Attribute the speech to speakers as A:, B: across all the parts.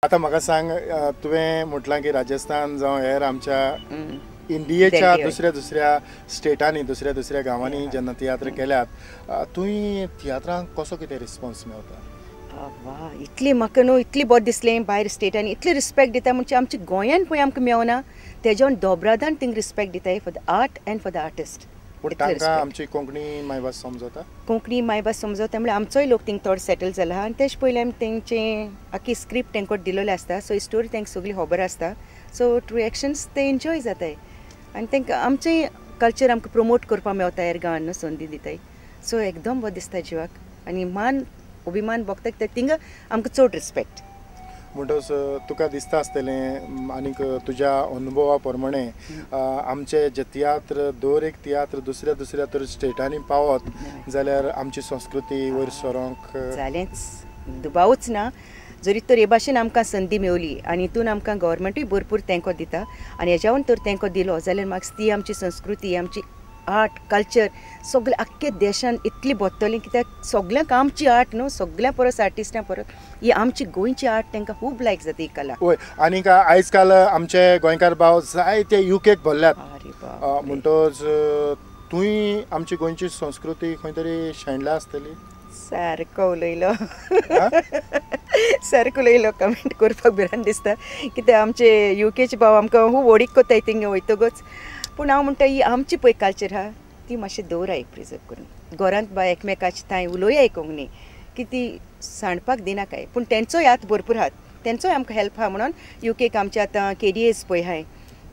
A: आतां म्हाका सांग, तुवें म्हटलां की राजस्थान जावं हेर आमच्या इंडियेच्या दुसऱ्या दुसऱ्या स्टेटांनी दुसऱ्या दुसऱ्या गांवांनी जेन्ना तियात्र केल्यात, तुवें तियात्रांक कसो कितें रिस्पॉन्स मेळटा?
B: वा, इतली म्हाका न्हू इतली बरें दिसलें, भायर स्टेटांनी इतली रिस्पेक्ट दिता, म्हणजे आमच्या गोंयान पळय आमकां मेवना तेज्यान दोब्रादान थिंग रिस्पेक्ट दिताय for the art and for the artist.
A: पूण तांकां आमची कोंकणी मायभास समजता?
B: कोंकणी मायभास समजता म्हणल्यार आमचोय लोक थिंग थोडो सेटल जाला आनी तेज पयलीं आमी तेंचे आखी स्क्रिप्ट तेंकां दिलेली आसता, सो ही स्टोरी तांकां सगळी खबर आसता, सो ट्रू एक्शन्स ते एन्जॉय जाताय आनी तांकां आमचें कल्चर आमकां प्रमोट करपाक मेवता, हेर गांवांन न्हू संदी दिताय, सो एकदम बरें दिसता जिवाक आनी मान अभिमान भोगता कित्याक थिंगा आमकां चड रिस्पेक्ट.
A: म्हणटच तुका दिसता आसतलें आनीक तुज्या अनुभवा प्रमाणे आमचे जे तियात्र दर एक तियात्र दुसऱ्या दुसऱ्या तर स्टेटांनी पावत जाल्यार आमची संस्कृती वयर सरोंक
B: जालेंच, दुबावूच ना. जरी तर हे भाशेन आमकां संदी मेवली आनी हितून आमकां गव्हर्मेंटूय भरपूर तेंको दिता आनी हेज्यावन तर तेंको दिलो जाल्यार मागीर ती आमची संस्कृती आमची आर्ट कल्चर सगळे आख्खे देशान इतली भोंवतली, कित्याक सगल्यांक आमची आर्ट न्हू सगळ्यां परस आर्टिस्टां परस ही आमची गोंयची आर्ट तांकां खूब लायक जाता ही कला.
A: हय, आनीक आयज काल आमचे गोंयकार भाव जायते युकेक भरल्यात, म्हणटच तुंय आमची गोंयची संस्कृती खंय तरी शेणल्या आसतली.
B: सारको उलयलो, सारको उलयलो, कमेंट करपाक भिरांत दिसता कित्याक आमचे युकेचे भाव आमकां खूब वडीक कोत्ताय थिंगा वयतकच, पूण हांव म्हणटा ही आमची पळय कल्चर आहा ती मातशी दवराय प्रिजर्व करून, घरांत बा एकमेकाची थंय उलोवया कोंकणी की ती सांडपाक दिनाकाय, पूण तेंचोय हात भरपूर आहात, तेंचोय आमकां हेल्प आहा म्हणून युकेक आमचे आतां केडीएस पळय आहाय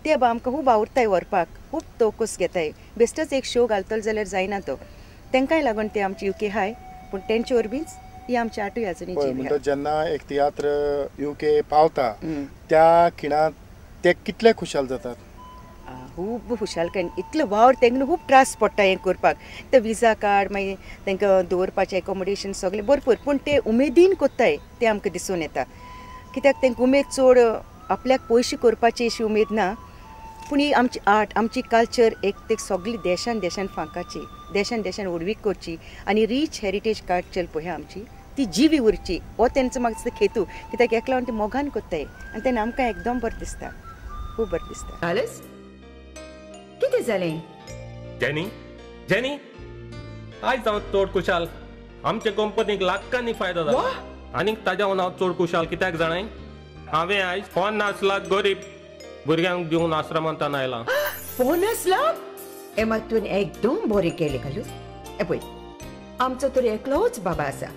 B: ते बा आमकां खूब आवडटाय व्हरपाक, खूब तोकूस घेताय, बेश्टोच एक शो घालतलो जाल्यार जायना तो, तांकांय लागून ते आमचे युके आहाय, पूण तेंचे वरवींच ही आमची आर्टूय अजुनूय जिवी.
A: म्हणटा जेन्ना एक तियात्र युके पावता त्या खिणांत ते कितले खुशाल जातात?
B: खूब खुशालकायेन, इतलो वावर तांकां खूब त्रास पडटा हें करपाक, ते विजा कार्ड मागीर तांकां दवरपाचें एकोमोडेशन सगळें भरपूर, पूण ते उमेदीन कोत्ताय तें आमकां दिसून येता, कित्याक तांकां उमेद चड आपल्याक पयशे करपाची अशी उमेद ना, पूण ही आमची आर्ट आमची कल्चर एक ते सगळी देशान देशान फांकाची, देशान देशान व्हडवीक करची आनी रीच हेरिटेज कल्चर पळय आमची ती जिवी उरची हो तेंचो म्हाका दिसता हेतू, कित्याक एकला ते मोगान कोत्ताय आनी तेन्ना आमकां एकदम बरें दिसता, खूब बरें दिसता.
C: जालेंच कितें जालें?
D: जेनी, जेनी, आयज हांव चड खुशाल, आमचे कंपनीक लाखांनी फायदो जाला आनीक ताज्या हांव चड खुशाल कित्याक जाणाय, हांवें आयज 50 लाख गरीब भुरग्यांक दिवन आश्रमांत आयलां.
C: 50 लाख? हे मात तुवें एकदम बरें केलें घालू. हे पळय आमचो तर एकलोच बाबा आसा,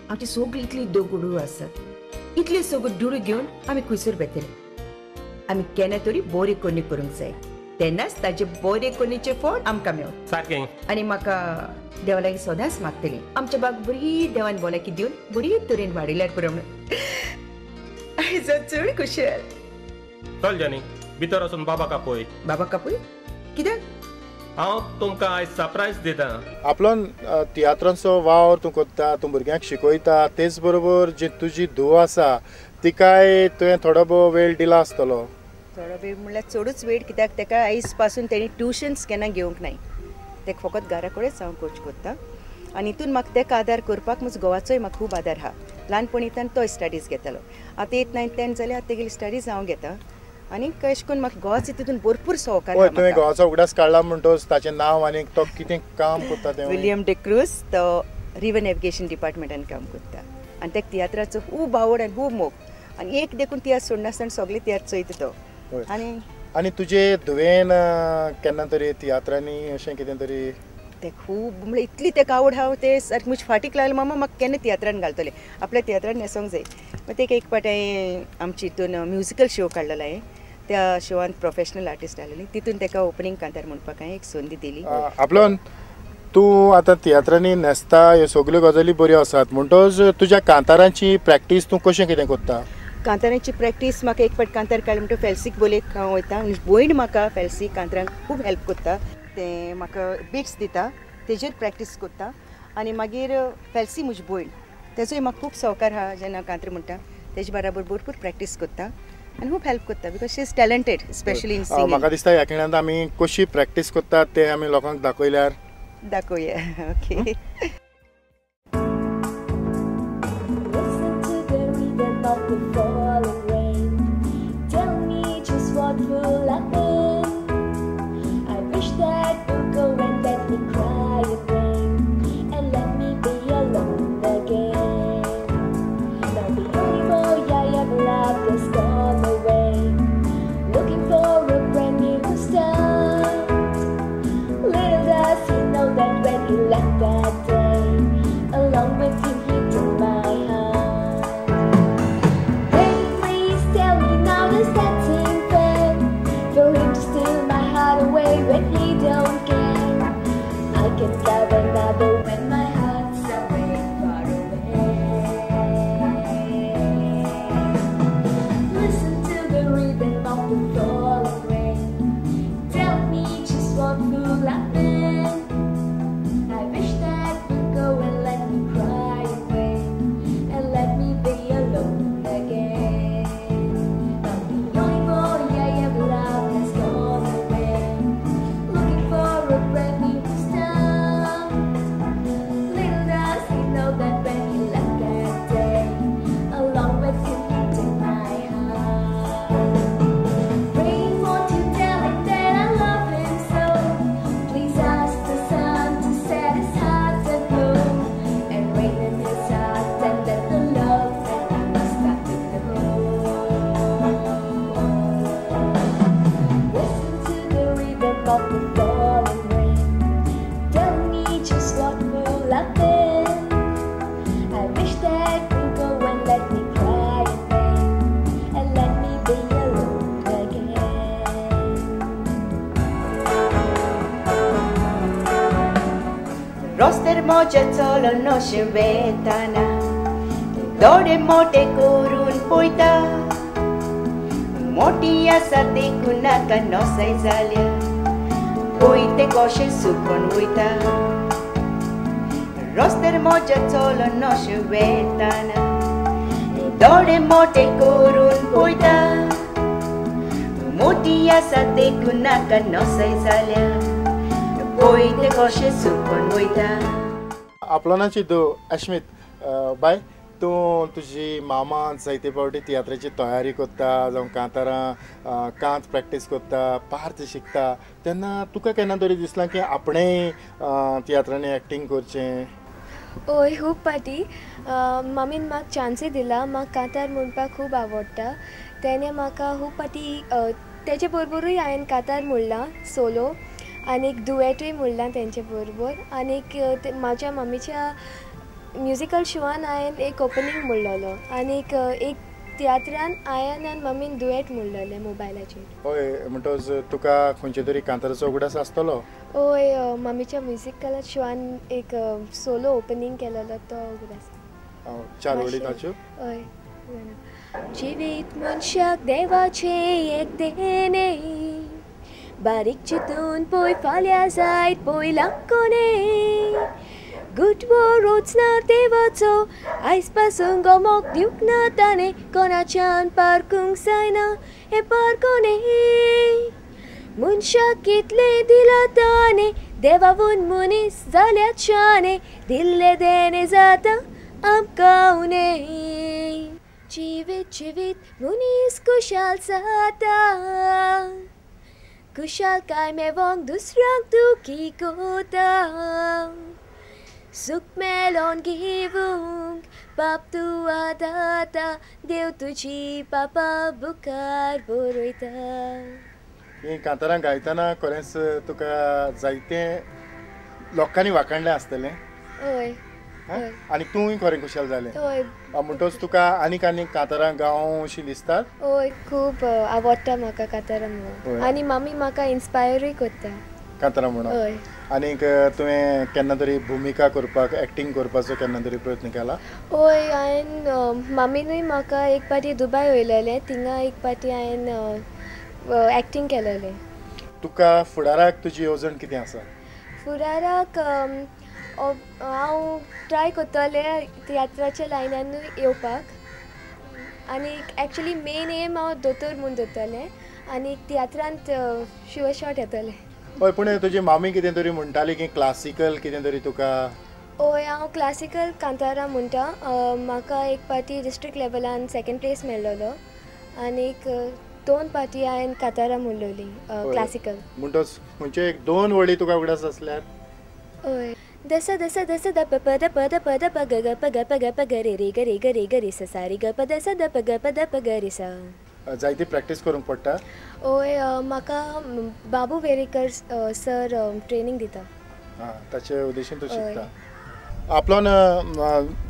C: आमची सगळी इतली दगडू आसात, इतले सगळ्यो दुडू घेवन आमी खंयसर वेतले? आमी केन्ना तरी बरी करणी करूंक जाय, तेन्नाच ताजे बरे करणीचें फळ आमकां मेवता.
D: सारकें.
C: आनी म्हाका देवा लागीं सदांच मागतली आमच्या बाग बरी देवान भलायकी दिवन बरी तरेन वाडयल्यार पुरो म्हणून. आयज चड खुशाल.
D: चल जानी, भितर वचून बाबा कापूय.
C: बाबा कापूय? कित्याक?
D: हांव तुमकां आयज सरप्रायज दिता.
A: आपलो तियात्रांचो वावर तूं करता, तूं भुरग्यांक शिकयता, तेच बरोबर जी तुजी धूव आसा तिकाय तुवें थोडो भोव वेळ दिला आसतलो.
B: थोडो वेळ म्हणल्यार चडूच वेळ, कित्याक ताका आयज पासून तेणी ट्युशन्स केन्ना घेवंक नाय, ताका फकत घरा कडेच हांव कोच करता आनी हितून म्हाका ताका आदार करपाक म्हजो घोवाचोय म्हाका खूब आदार आहा. ल्हानपणींतल्यान तोय स्टडीज घेतालो, आतां 8, 9, 10 जाल्यार आतां तेगेली स्टडीज हांव घेता आनी अशें करून म्हाका घोवाचो तितून भरपूर सहकार.
A: तुवें घोवाचो उगडास काडला म्हणटच ताचें नांव आनी तो कितें काम करता तें?
B: विलियम डिक्रूज, तो रिवर नॅविगेशन डिपार्टमेंटान काम करता आनी ताका तियात्राचो खूब आवड आनी खूब मोग आनी एक देखून तियात्र सोडनासतना सगळे तियात्र चोयता तो. आनी
A: आनी तुजे धुवेन केन्ना तरी तियात्रांनी अशें कितें तरी?
B: ते खूब म्हणल्यार इतली ताका आवड आहा, ते सारकें म्हजे फाटीक लागले, मामा म्हाका केन्ना तियात्रान घालतले, आपल्या तियात्रान न्हेसोंक जाय. मागीर ताका एक फावट हांवें आमचे हितून म्युजिकल शो काडलेलो हांवें, त्या शोवान प्रोफेशनल आर्टिस्ट आसलेली, तितून ताका ओपनींग कांतार म्हणपाक हांवें एक संदी दिली.
A: आपलो तूं आतां तियात्रांनी न्हेसता, ह्यो सगल्यो गजाली बऱ्यो आसात, म्हणटच तुज्या कांतारांची प्रॅक्टीस तूं कशें कितें करता?
B: कांतारांची प्रॅक्टीस म्हाका एक फावट कांतार काडलें म्हणटकच फेल्सीक बोलयेक हांव वयता, भयण म्हाका फेल्सी कांतारांक खूब हेल्प करता, तें म्हाका बिट्स दिता, तेजेर प्रॅक्टीस करता आनी मागीर फेल्सी म्हजी भयण तेजोय म्हाका खूब सहकार आहा, जेन्ना कांतार म्हणटा तेजे बराबर भरपूर प्रॅक्टीस करता आनी खूब हेल्प करता, because she is talented specially in singing.
A: म्हाका दिसता ह्या खिणांत आमी कशी प्रॅक्टीस करतात तें आमी लोकांक दाखयल्यार
B: दाखोवया. Okay.
E: Listen to the rhythm of the falling. of the falling rain. Tell me just what will happen. I wish that you go and let me cry in vain, and let me be alone again.
B: रस्त्यार म्हजें चलून अशें वेताना दोळे मोटे करून पळयता, मोटी आसा देखून नाका नसाय जाल्या, पळय तें कशें सुकून वयता. रस्त्यार म्हजें चलून अशें वेताना दोळे मोटे करून पळयता, मोटी आसा देखून नाका नसाय जाल्या, पळय तें कशें सुकून वयता.
A: आपलोनाची दो अश्मित बाय, तूं तुजी मामा जायते फावटी तियात्राची तयारी करता, जावं कांतारां कांत प्रॅक्टीस करता, पार्त शिकता, तेन्ना तुका केन्ना तरी दिसलां की आपणें तियात्रांनी एक्टींग करचें?
E: हय, खूब फावटी मम्मीन म्हाका चान्सूय दिला. म्हाका कांतार म्हणपाक खूब आवडटा. तेणें म्हाका खूब फावटी तेजे बरोबरूय हांवें कांतार म्हणलां सोलो, आनीक दुवेटूय म्हणलां तेंचे बरोबर. आनीक म्हाज्या मम्मीच्या म्युजिकल शोआन हांवें एक ओपनींग म्हणलेलो, आनीक एक तियात्रान हांवें आनी मम्मीन दुवेट म्हणलेलें मोबायलाचेर.
A: हय, म्हणटकच तुका खंयचे तरी कांताराचो उगडास आसतलो?
E: हय, मम्मीच्या म्युजिकल शोआन एक सोलो ओपनींग केलेलो तो उगडास.
A: चार वळी ताच्यो?
E: हय. जिवीत मनशाक देवाचें एक देणें, बारीक चिंतून पळय फाल्यां जायत पयलां कोणें, गुटवो रोचना देवाचो आयज पासून गोमोक दिवंक ना ताणें, कोणाच्यान पारकूंक जायना हें पारकोणें. मनशाक कितलें दिलां ताणें, देवावून मनीस जाल्यात शाणे, दिल्लें देणें जाता आमकां उणें. जिवीत जिवीत मनीस खुशाल जाता, खुशालकाय मेवोंक दुसऱ्यांक दुखी कोता, सुख मेलोन घेवंक पाप तूं आदाता, देव तुजी पापा बुकार बरयता.
A: ही कांतारां गायतना खरेंच तुका जायते लोकांनी वाखाणलें आसतलें?
E: हय.
A: आनी तूंय खरें खुशाल जालें?
E: हय.
A: म्हणटकच तुका आनीक आनीक कांतारां गावंक अशीं दिसतात?
E: हय, खूब आवडटा म्हाका कांतारां म्हणून, आनी मम्मी म्हाका इन्स्पायरूय करता
A: कांतारां म्हणून.
E: हय.
A: आनीक तुवें केन्ना तरी भुमिका करपाक, एक्टींग करपाचो केन्ना तरी प्रयत्न केला?
E: हय, हांवें मम्मीनूय म्हाका एक पाटी दुबाय वयलेलें, थिंगा एक पाटी हांवें एक्टींग केलेलें.
A: तुका फुडाराक तुजी येवजण कितें आसा?
E: फुडाराक हांव ट्राय करतलें तियात्राच्या लायनानूय येवपाक, आनी एक्चुली मेन एम हांव दोतोर म्हूण दवरतलें, आनी तियात्रांत शुअर शॉट येतलें.
A: हय, पूण तुजी मामी कितें तरी म्हणटाली की क्लासिकल कितें तरी तुका?
E: हय, हांव क्लासिकल कांतारां म्हणटा. म्हाका एक पाटी डिस्ट्रिक्ट लेवलान सेकेंड प्लेस मेळ्ळो, आनीक 2 पाटी हांवें कांतारां म्हणलोली क्लासिकल.
A: म्हणटकच खंयच्यो एक 2 वळी तुका उगडास आसल्यार?
E: हय. Das Das Das the P P the P the P the प ग ग प ग प ग प ग रे रे ग रे ग रे ग रे स सा रे ग प the स the प ग प the प ग रे स.
A: जायती प्रॅक्टीस करूंक पडटा?
E: हय, म्हाका बाबू वेरेकर सर ट्रेनींग दिता.
A: आं, ताचे उद्देशीन तूं शिकता. आपलोन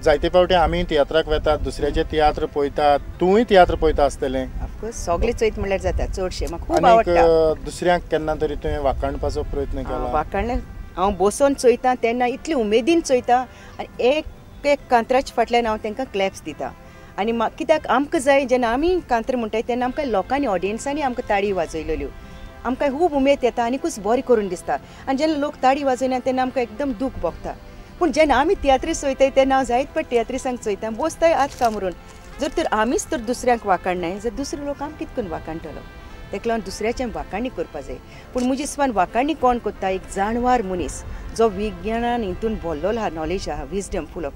A: जायते फावटी आमी तियात्राक वेतात, दुसऱ्याचे तियात्र पळयतात, तूंय तियात्र पळयता आसतलें?
B: ऑफकोर्स, सगळें चोयत म्हणल्यार जाता, चडशें म्हाका खूब आवडटा.
A: दुसऱ्यांक केन्ना तरी तुवें वाखाणपाचो प्रयत्न केला?
B: वाखाणलें, हांव बसोन चोयता तेन्ना इतली उमेदीन चोयता, आनी एक एक कांतराच्या फाटल्यान हांव तांकां क्लॅप्स दिता. आनी कित्याक आमकां जाय, जेन्ना आमी कांतर म्हणटाय तेन्ना आमकां लोकांनी ऑडियन्सांनी आमकां ताळी वाजयलेल्यो, आमकां खूब उमेद येता आनीकूच बरें करून दिसता. आनी जेन्ना लोक ताळी वाजयना तेन्ना आमकां एकदम दूख भोगता. पूण जेन्ना आमी तियात्रीस चोयताय तेन्ना हांव जायत पण तियात्रिसांक चोयता, बसताय आत कामरून. जर तर आमीच तर दुसऱ्यांक वाखाणनाय जर दुसरे लोक आमकां कितकून वाखाणटलो. ताका लागून दुसऱ्याचें वाखाणी करपा जाय. पूण म्हजे हिसपान वाखाणी कोण करता? एक जाणवार मनीस जो विज्ञानान हितून भरलेलो आहा, नॉलेज आहा, विजडम फूल ऑफ,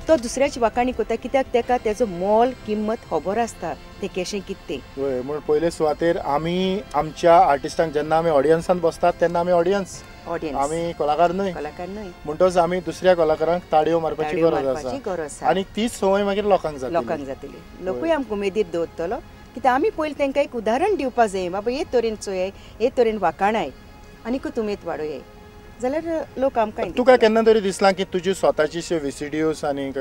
B: तो दुसऱ्याची वाखाणी करता. कित्याक ताका तेजो मोल किंमत खबर आसता, तें कशें कितें तें.
A: हय, म्हूण पयले सुवातेर आमी आमच्या आर्टिस्टांक जेन्ना आमी ऑडियन्सान बसतात तेन्ना आमी ऑडियन्स, आमी कलाकार न्हय,
B: कलाकार न्हय.
A: म्हणटकच आमी दुसऱ्या कलाकारांक ताळयो मारपाची गरज आसा, आनी तीच संवय मागीर लोकांक जातली,
B: लोकांक जातली. लोकूय आमकां उमेदीर दवरतलो. कित्याक आमी पयलीं तांकां एक उदाहरण दिवपा जाय, बाबा हे तरेन चोय, हे तरेन वाखाणाय. आनीकूच उमेद वाडोवया जाल्यार लोक आमकां.
A: तुका केन्ना तरी दिसलां की तुजी स्वताची व्हीसीडीओस आनी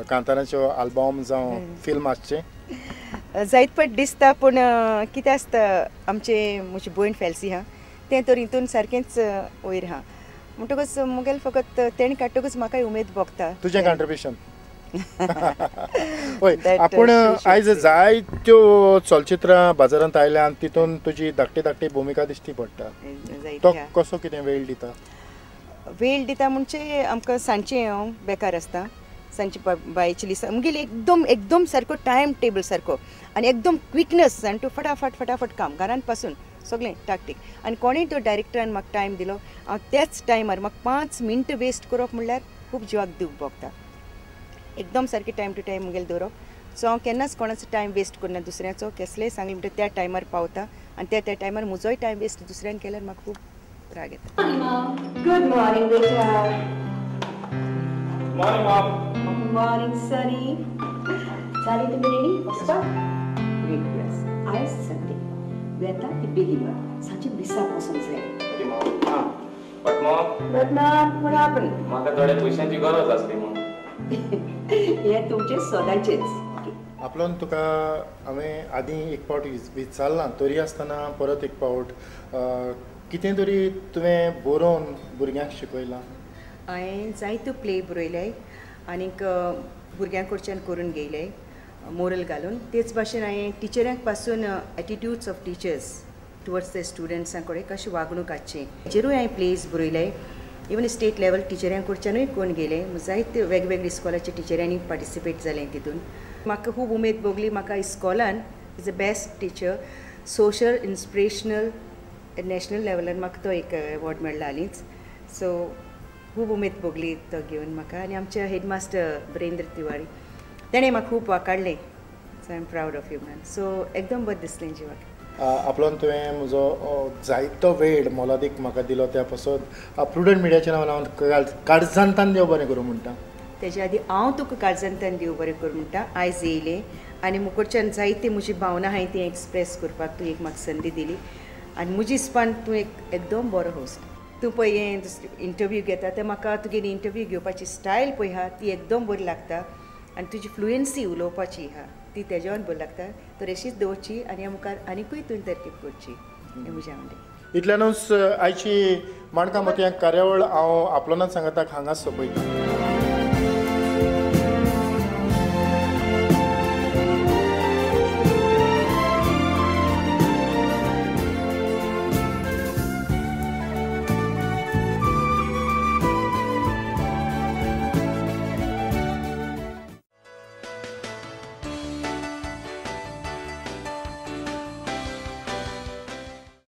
A: कांतारांच्यो आल्बम जावं फिल्म आसचें?
B: जायत पट दिसता पूण कितें आसता आमचें म्हजी भयण फेल्सी आहा तें तर हितून सारकेंच वयर आहा म्हणटकूच मुगेल फकत तेणें काडटकूच म्हाकाय उमेद भोगता.
A: तुजें कॉन्ट्रिब्युशन हय. आपूण आयज जायत्यो चलचित्रां बाजारांत आयल्या आनी तितून तुजी धाकटी धाकटी भुमिका दिश्टी पडटा, तो कसो कितें वेळ दिता?
B: वेळ दिता म्हणजे आमकां सांजचें हांव बेकार आसता, सांजची बायची लिसां मुगेली एकदम एकदम सारको टायम टेबल सारको आनी एकदम क्विकनस आनी तूं फटाफट फटाफट काम घरांत पासून सगळें टाकटीक. आनी कोणें तो डायरेक्टरान म्हाका टायम दिलो हांव त्याच टायमार म्हाका 5 मिनटां वेस्ट करप म्हणल्यार खूब जिवाक दूख भोगता. एकदम सारकें टायम टू टायम मुगेलें दवरप. सो हांव केन्नाच कोणाचो टायम वेस्ट करना, दुसऱ्याचो केसलेय सांगलें म्हणटा त्या टायमार पावता आनी त्या त्या टायमार म्हजोय टायम वेस्ट दुसऱ्यान केल्यार म्हाका खूब राग येता.
C: गुड मॉर्निंग बेटा.
D: Morning mom.
C: Morning Sunny. जाली तुमी रेडी वचपाक? ग्रेट. आयज संडे वेता ती बेगीन वता, सांजचे मिसाक वचूंक जाय.
D: But mom,
C: but mom, what happened?
D: म्हाका थोड्या पयशांची गरज आसली मॉम.
C: हे तुमचे सदांचेच.
A: आपल्यान तुका हांवें आदीं एक पावट विचारलां तरी आसतना परत एक पावट कितें तरी तुवें बरोवन भुरग्यांक शिकयलां?
B: हांवें जायत्यो प्ले बरयले आनीक भुरग्यां कडच्यान करून घेयले मोरल घालून. तेच भाशेन हांवें टिचऱ्यांक पासून attitudes of teachers towards the स्टुडंट्सां कडेन कशें वागणूक आसचें हेचेरूय हांवें प्लेज बरयले. इवन स्टेट लेवल टिचऱ्यां कडच्यानूय करून गेले, जायते वेगवेगळे इस्कॉलाच्या टिचऱ्यांनी पार्टिसिपेट जालें तितून. म्हाका खूब उमेद भोगली. म्हाका इस्कॉलान is a best teacher social inspirational national लेवलार म्हाका तो एक एवॉर्ड मेळ्ळा हालींच. सो खूब उमेद भोगली तो घेवन म्हाका. आनी आमच्या हेडमास्टर बिरेंद्र तिवारी तेणें म्हाका खूब वाकाडलें. So I am proud of you man. So एकदम बरें दिसलें जिवाक.
A: आपल्यान तुवें म्हजो जायतो वेळ मोलादीक म्हाका दिलो त्या पासत प्रुडंट मिडियाच्या नांवान हांव काळजांतान देव बरें करूं म्हणटा.
B: तेज्या आदी हांव तुका काळजांतान देव बरें करूं म्हणटा. आयज येयलें आनी मुकडच्यान जायते म्हजी भावना आहाय ती एक्सप्रेस करपाक तूं एक म्हाका संदी दिली आनी म्हजी हिसपान तूं एक एकदम बरो होस्ट. तूं पळय हें दुसरी इंटरव्यू घेता तें म्हाका तुगेली इंटरव्यू घेवपाची स्टायल पळय आहा ती एकदम बरी लागता आनी तुजी फ्लुयन्सी उलोवपाची आहा ती तेज्यान बरी लागता. तर अशीच दवरची आनी ह्या मुखार आनिकूय तुवें तरकीब करची हें म्हजें आवडलें.
A: इतल्यानूच आयची माणकां मोतयां कार्यावळ हांव आपलोनाच सांगता हांगाच सोंपयतां.